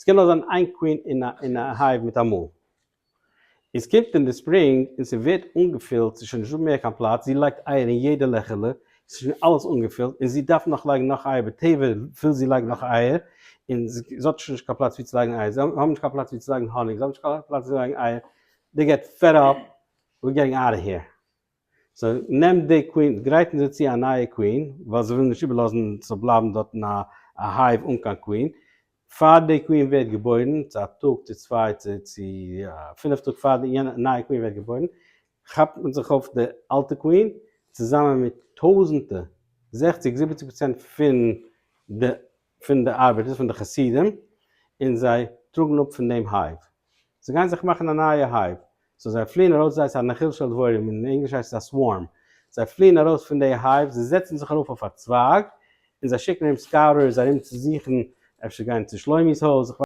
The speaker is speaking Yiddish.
ס'קען נאר זיין איין queen אין א hive מיט אמאל. עס קומט אין די spring און ס'ווערט אנגעפילט, ס'איז שוין נישטא מער קיין פלאץ, זי לייגט אייער אין יעדע לעכעלע, ס'איז שוין אלעס אנגעפילט, און זי דארף נאך לייגן נאך אייער, בטבע וויל זי לייגן נאך אייער, און זי האט שוין נישט קיין פלאץ ווי צו לייגן אייער, זיי האבן נישט קיין פלאץ ווי צו לייגן האניג, זיי האבן נישט קיין פלאץ ווי צו לייגן אייער, they get fed up, we're getting out of here. so נעמט די queen, גרייטן זיי צו א נייע queen, ווייל זיי ווילן נישט איבערלאזן ס'זאל בלייבן דארטן א hive אן קיין queen, פאר די queen ווערט געבוירן, צו א טאג צו צוויי צו צו פינף טאג פאר די יענע נייע queen ווערט געבוירן, כאפט מען זיך אויף די אלטע queen, צוזאמען מיט טויזענטע, זעכציג זיבעציג פראצענט פון די פון די ארבעטערס פון די חסידים, און זיי טראגן אפ פון דעם hive. זיי גייען זיך מאכן א נייע hive. so זיי פליען ארויס זיי ס'איז א נחיל של דבורים, אין ענגליש הייסט עס א swarm. זיי פליען ארויס פון די hive, זיי זעצן זיך ארויף אויף א צווייג, און זיי שיקן ארום scouters ארום צו זוכן, אפשר גיין צו שלומי'ס הויז, איך.